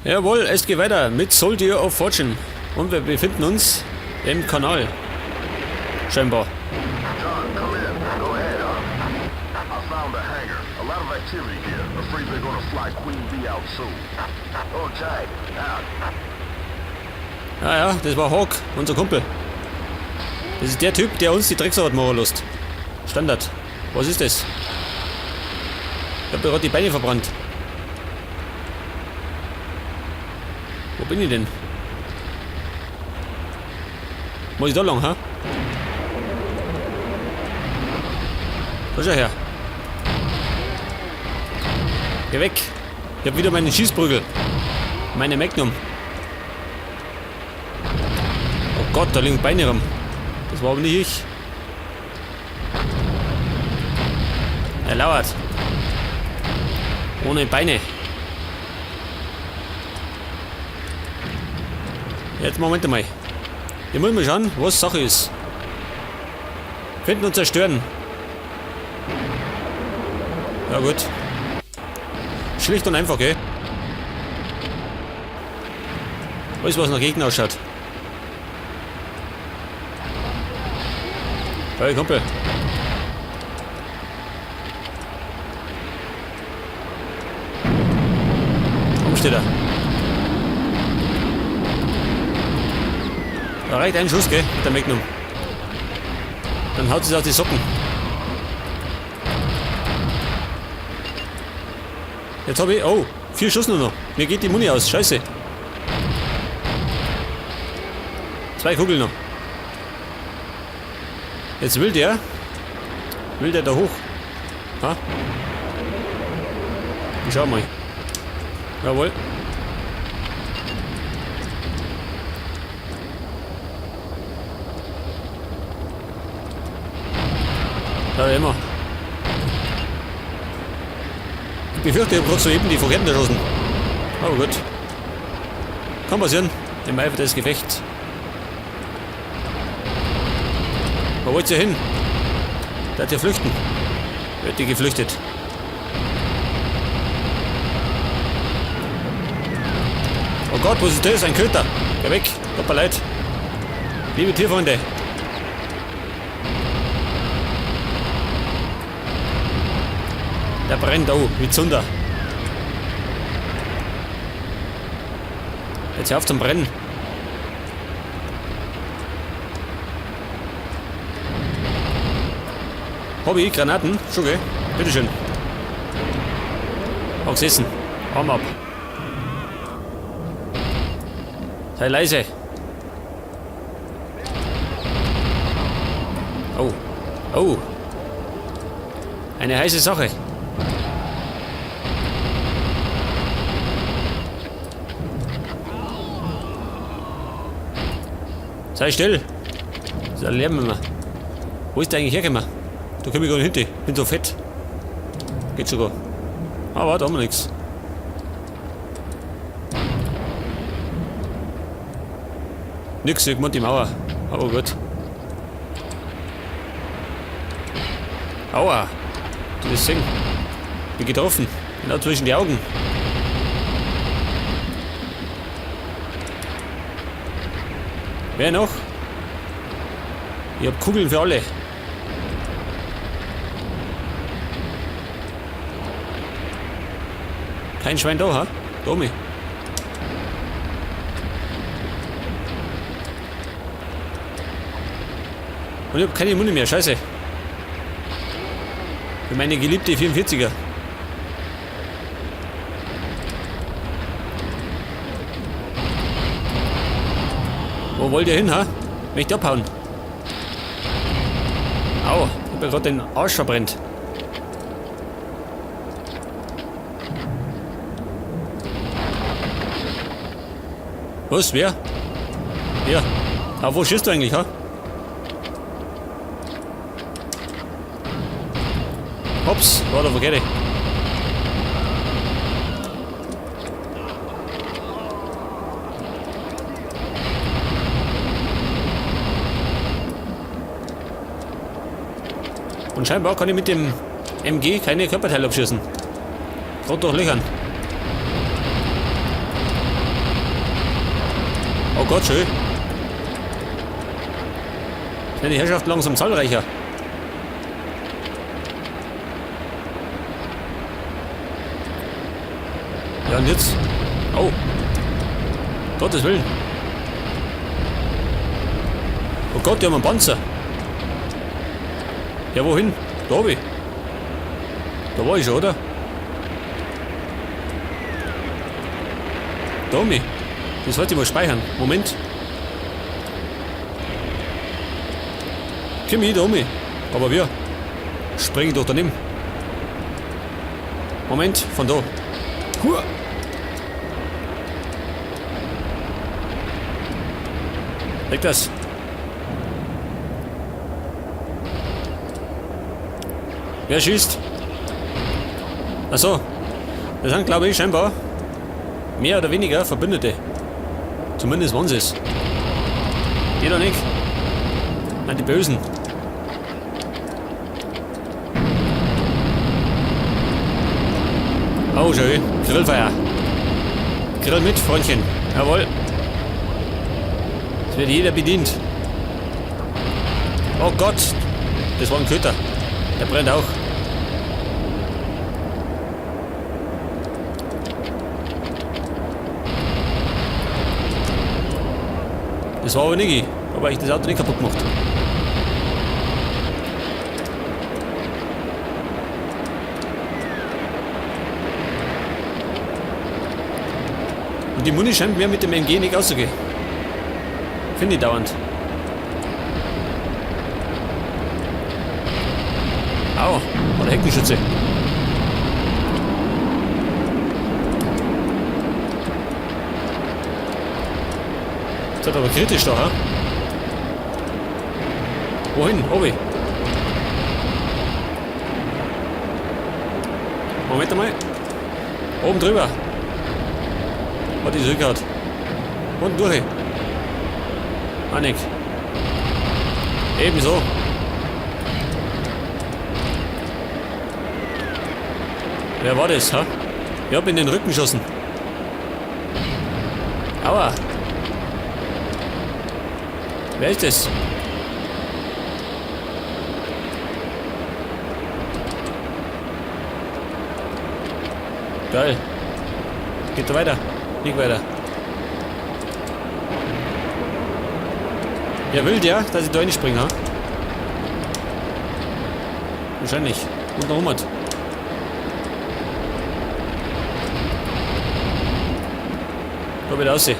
Jawohl, es geht weiter mit Soldier of Fortune. Und wir befinden uns im Kanal. Scheinbar. John, come in. Go ahead, huh? I found the hangar. A lot of activity here. Afraid they're gonna fly Queen Bee out soon. Hold tight. Out. Ja, ja, das war Hawk, unser Kumpel. Das ist der Typ, der uns die Drecksarbeit machen lässt. Standard. Was ist das? Ich hab mir gerade die Beine verbrannt. Wo bin ich denn? Muss ich da lang, ha? Da schau her. Geh weg. Ich hab wieder meinen Schießprügel. Meine Magnum. Oh Gott, da liegen Beine rum. Das war aber nicht ich. Er lauert. Ohne Beine. Jetzt Moment einmal. Ich muss mal schauen, was Sache ist. Finden und zerstören. Ja gut. Schlicht und einfach, gell? Alles, was nach Gegner ausschaut. Hey, Kumpel. Warum steht er? Da reicht ein Schuss, gell, mit der Magnum. Dann haut sie auf die Socken. Jetzt hab ich... Oh, 4 Schuss nur noch. Mir geht die Muni aus, scheiße. 2 Kugeln noch. Jetzt will der... Will der da hoch? Ha? Ich schau mal. Jawohl. Ja, immer. Ich befürchte, ich hab grad soeben die Verkehrten erschossen. Aber gut. Kann passieren. Im Eifer des Gefechts. Wo wollt ihr hin? Der hat ja flüchten. Wird die geflüchtet. Oh Gott, was ist das? Ein Köter. Geh weg. Tut mir leid. Liebe Tierfreunde. Der brennt, oh, wie Zunder. Jetzt hör auf zum Brennen. Hobby, Granaten, schon, gell? Bitteschön. Auch gesessen. Arm ab. Sei leise. Oh. Oh. Eine heiße Sache. Sei still. Das ist ein Lärm immer. Wo ist der eigentlich hergekommen? Da komm ich gar nicht hin. Bin so fett. Geht sogar. Aber da haben wir nix. Nix, irgendwann die Mauer. Aber gut. Aua. Du das sehen. Bin getroffen. Genau zwischen die Augen. Wer noch? Ich hab Kugeln für alle. Kein Schwein da, ha? Domi. Und ich hab keine Muni mehr, scheiße. Für meine geliebte 44er. Wo wollt ihr hin, ha? Möcht abhauen. Au, ich hab mir grad den Arsch verbrennt. Was? Wer? Ja. Aber wo schießt du eigentlich, ha? Hops, war der verkehrt. Und scheinbar kann ich mit dem MG keine Körperteile abschießen. Gerade durch Löchern. Gott, schön. Sind die Herrschaften langsam zahlreicher. Ja, und jetzt? Oh. Gottes Willen. Oh Gott, die haben einen Panzer. Ja, wohin? Da hab ich. Da war ich schon, oder? Da mich. Das sollte ich mal speichern. Moment. Komm ich da um mich. Aber wir springen doch daneben. Moment, von da. Hua. Leg das. Wer schießt? Achso. Das sind, glaube ich, scheinbar mehr oder weniger Verbündete. Zumindest waren sie es. Die da nicht. Nein, die Bösen. Oh, schön. Grillfeuer. Grill mit, Freundchen. Jawohl. Es wird jeder bedient. Oh Gott. Das war ein Köter. Der brennt auch. Das war aber nicht ich. Aber ich das Auto nicht kaputt gemacht. Und die Muni scheint mir mit dem MG nicht auszugehen. Finde ich dauernd. Au, war der Heckenschütze. Das ist aber kritisch da, ha? Wohin? Obi. Moment einmal. Oben drüber. Hat die zurückgehauen. Unten durch. Anik. Ebenso. Wer war das, ha? Ich hab in den Rücken geschossen. Aua. Wer ist das? Geil. Geht da weiter? Nicht weiter. Ja, wild, ja, dass ich da reinspringe, ha? Wahrscheinlich. Und noch 100. Da wieder aussehen.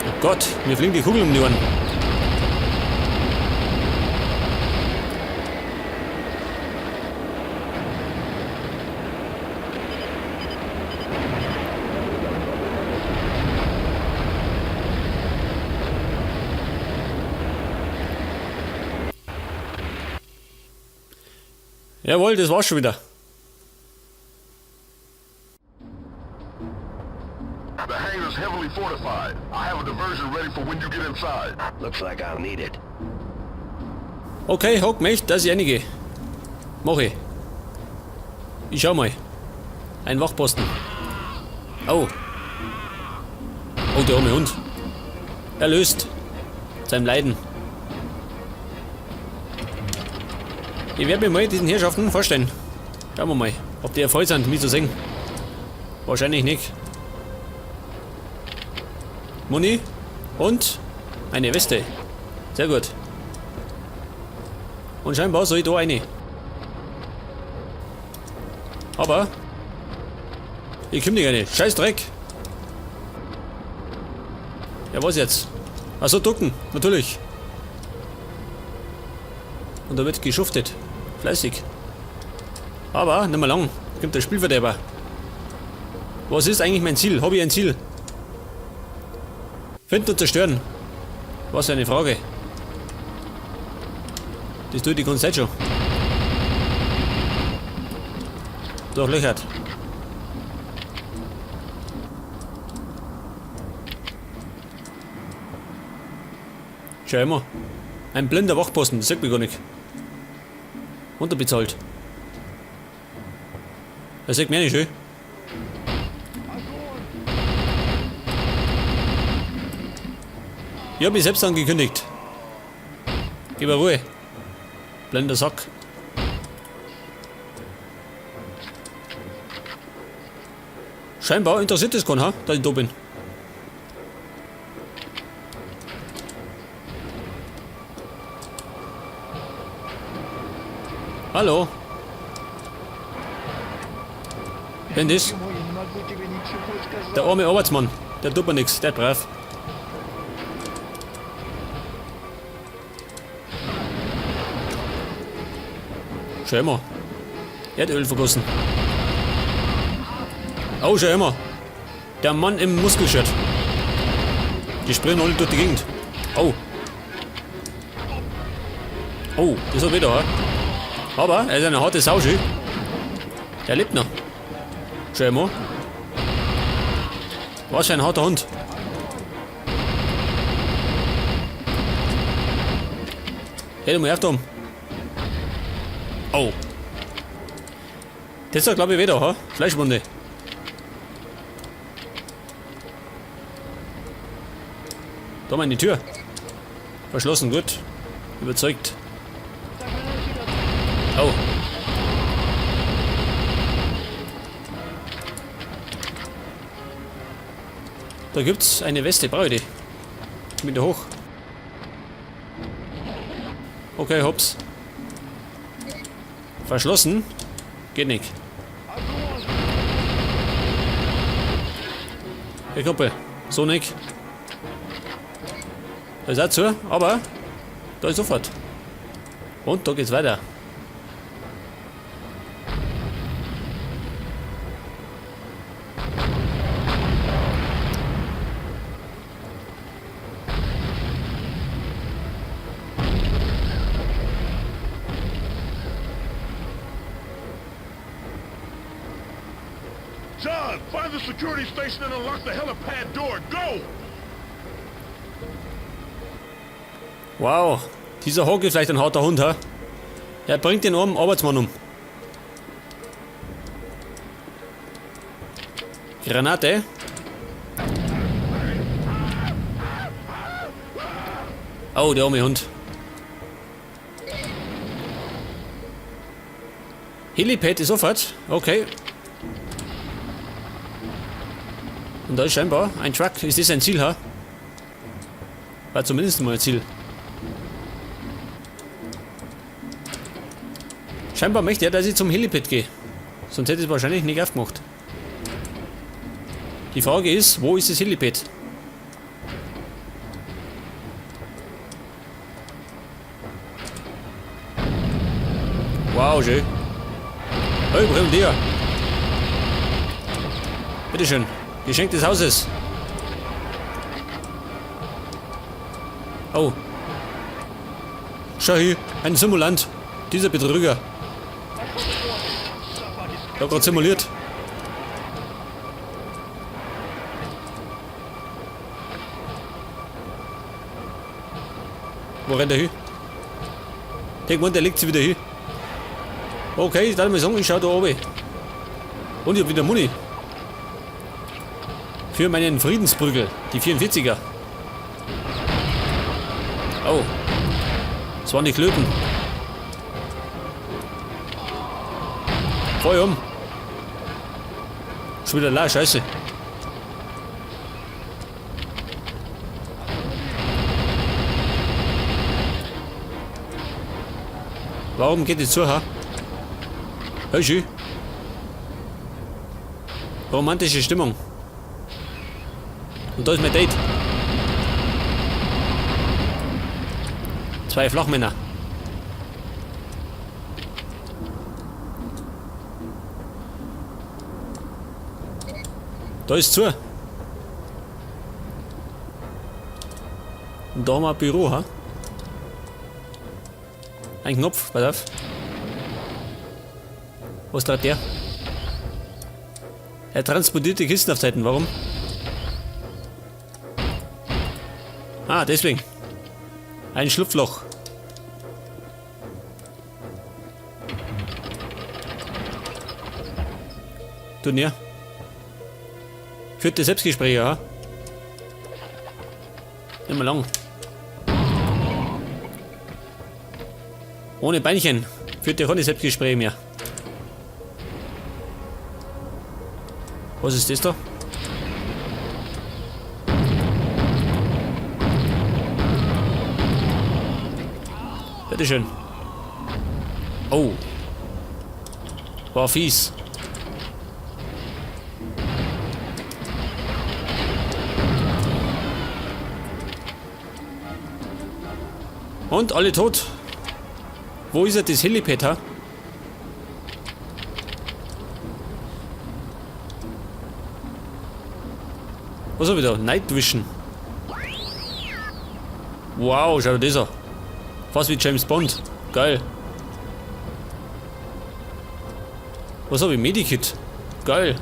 Oh Gott, mir fliegen die Kugeln um die Ohren. Jawohl, das war's schon wieder. The hangar's heavily fortified. I have a diversion ready for when you get inside. Looks like I'll need it. Okay, hock mich, dass ich reingehe. Mach ich. Ich schau mal. Ein Wachposten. Oh. Oh, der arme Hund. Er löst sein Leiden. Ich werde mir mal diesen Herrschaften vorstellen. Schauen wir mal, ob die erfreut sind, mich zu sehen. Wahrscheinlich nicht. Muni und eine Weste. Sehr gut. Und scheinbar soll ich da rein. Aber ich komm nicht rein. Scheiß Dreck. Ja, was jetzt? Achso, ducken. Natürlich. Und da wird geschuftet. Fleißig. Aber nicht mehr lang. Kommt der Spielverderber. Was ist eigentlich mein Ziel? Hab ich ein Ziel? Finden und zerstören. Was für eine Frage. Das tue ich die ganze Zeit schon. Durchlöchert. Schau immer. Ein blinder Wachposten, das sagt mir gar nicht. Unterbezahlt. Das sieht mir nicht schön. Ich hab mich selbst angekündigt. Gib mir Ruhe. Blender Sack. Scheinbar interessiert es keinen, ha? Dass ich da bin. Hallo. Wer denn das? Der arme Arbeitsmann. Der tut mir nichts, der ist brav. Schau mal. Erdöl vergossen. Oh, schau mal. Der Mann im Muskelshirt. Die springen alle durch die Gegend. Oh. Oh, das hat wieder, Aber er ist eine harte Sau, schön. Der lebt noch. Schau mal. Was für ein harter Hund. Hey, du mal auf da. Oh. Das hat, glaub ich, wieder, ha? Fleischwunde. Da mal in die Tür. Verschlossen, gut. Überzeugt. Oh. Da gibt's eine Weste, brauche ich die. Mit hoch. Okay, hops. Verschlossen? Geht nicht. Hey Kumpel, so nicht. Da ist auch zu, aber da ist sofort. Und da geht's weiter. John, find the security station and unlock the helipad door. Go! Wow, dieser Hawk ist vielleicht ein harter Hund, ha? Er bringt den armen Arbeitsmann um. Granate. Oh, der arme Hund. Helipad ist sofort. Okay. Und da ist scheinbar ein Truck. Ist das ein Ziel, ha? War zumindest mal ein Ziel. Scheinbar möchte er, dass ich zum Helipad gehe. Sonst hätte ich es wahrscheinlich nicht aufgemacht. Die Frage ist, wo ist das Helipad? Wow, schön. Hey, wo kommt der? Bitteschön. Geschenk des Hauses. Oh. Schau hier, ein Simulant. Dieser Betrüger. Ich hab grad simuliert. Wo rennt der hin? Der gemeint, der legt sich wieder hin. Okay, ich darf mal sagen, ich schau da oben. Und ich hab wieder Muni. Für meinen Friedensprügel, die 44er. Oh. Das waren die Klöten. Feuer um. Schon wieder la, scheiße. Warum geht die zu, ha? Hey, schön. Romantische Stimmung. Und da ist mein Date. Zwei Flachmänner. Da ist zu. Und da haben wir ein Büro, ha? Ein Knopf, pass auf. Was treibt der? Er transportiert die Kisten auf Seiten, warum? Ah, deswegen. Ein Schlupfloch. Tut näher. Führt das Selbstgespräch, ja? Nicht mehr lang. Ohne Beinchen führt der keine Selbstgespräche mehr. Was ist das da? Bitteschön. Oh. War fies. Und alle tot. Wo ist er, das Helipad, ha? Was hab ich da? Night Vision. Wow, schau dir das an. Fast wie James Bond. Geil. Was hab ich? Medikit. Geil.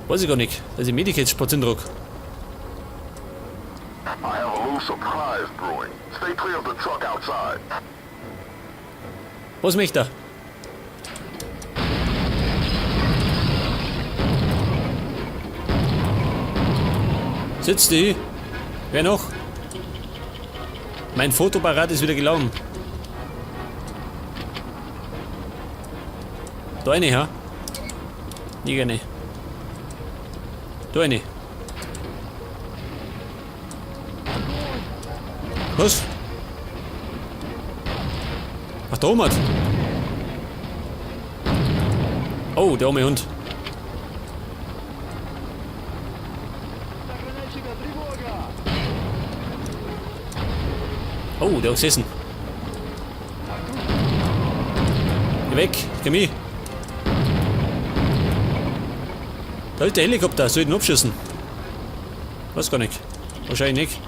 Weiß ich gar nicht, dass ich Medikit spazieren trag. I have a little surprise brewing. Stay clear of the truck outside. Was möchte er? Sitzt die? Wer noch? Mein Fotoapparat ist wieder geladen. Da eine, ja? Nie gerne. Da eine. Was? Ach, da oben hat. Oh, der arme Hund. Oh, der hat gesessen. Geh weg, geh mit. Da ist der Helikopter, soll ich den abschießen? Weiß gar nicht. Wahrscheinlich nicht.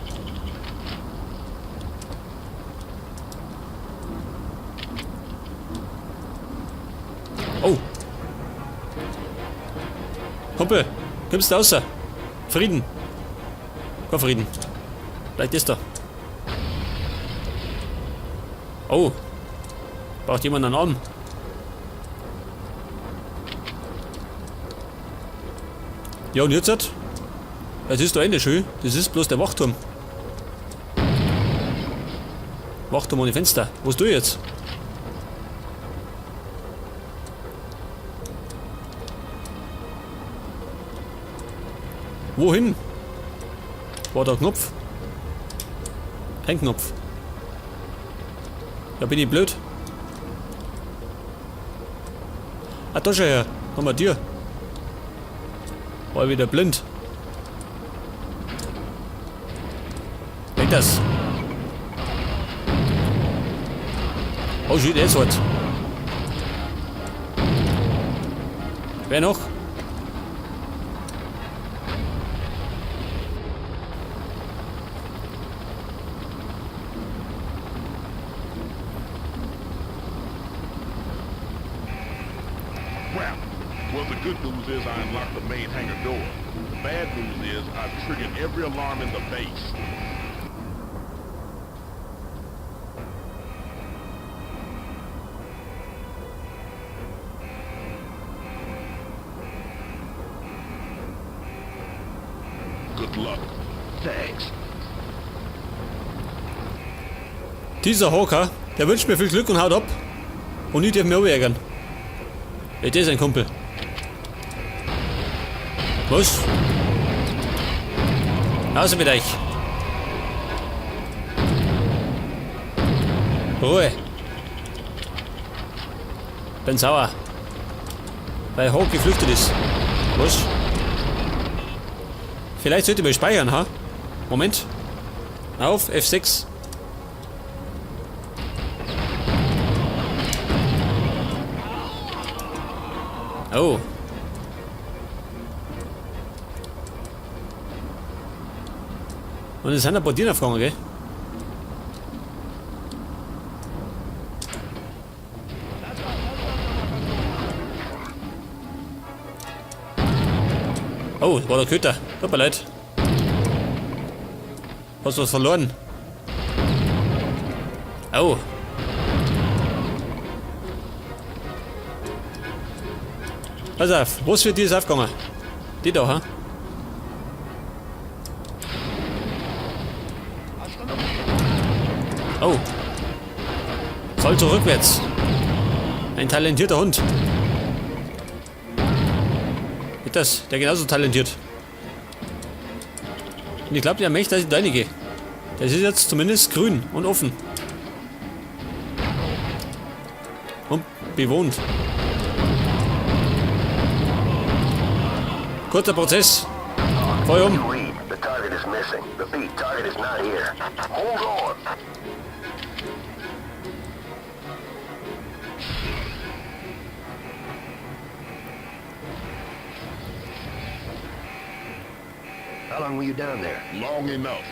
Oh. Kumpel, kommst du raus? Frieden. Komm, Frieden. Vielleicht ist er. Oh. Braucht jemand einen Arm? Ja, und jetzt? Das ist doch eh nicht schön. Das ist bloß der Wachturm. Wachturm ohne Fenster. Wo bist du jetzt? Wohin? War da Knopf? Kein Knopf. Ja, bin ich blöd. Ah, da schau her. Haben wir Tür. War ich wieder blind. Weg das. Oh shit, jetzt halt. Wer noch? Crap. Well, the good news is I unlocked the main hangar door. The bad news is I've triggered every alarm in the base. Good luck. Thanks. Dieser Hawker, der wünscht mir viel Glück und haut ab. Und ich darf mich auch ärgern. Ja, der ist ein Kumpel. Was? Raus mit euch. Ruhe. Bin sauer. Weil Hawk geflüchtet ist. Was? Vielleicht sollte ich mal speichern, ha? Moment. Auf, F6. Oh. Und es sind ein paar Diener gegangen, gell? Oh, das war der Köter. Tut mir leid. Hast du was verloren? Oh. Pass auf, was für die ist aufgegangen? Die da, ha? Oh. Salto rückwärts. Ein talentierter Hund. Geht das? Der genauso talentiert. Und ich glaube, der möchte, dass ich da reingehe. Das ist jetzt zumindest grün und offen. Und bewohnt. Kurzer Prozess. Feuer um. You read. The target is missing. Repeat, target is not here. Hold on. How long were you down there? Long enough.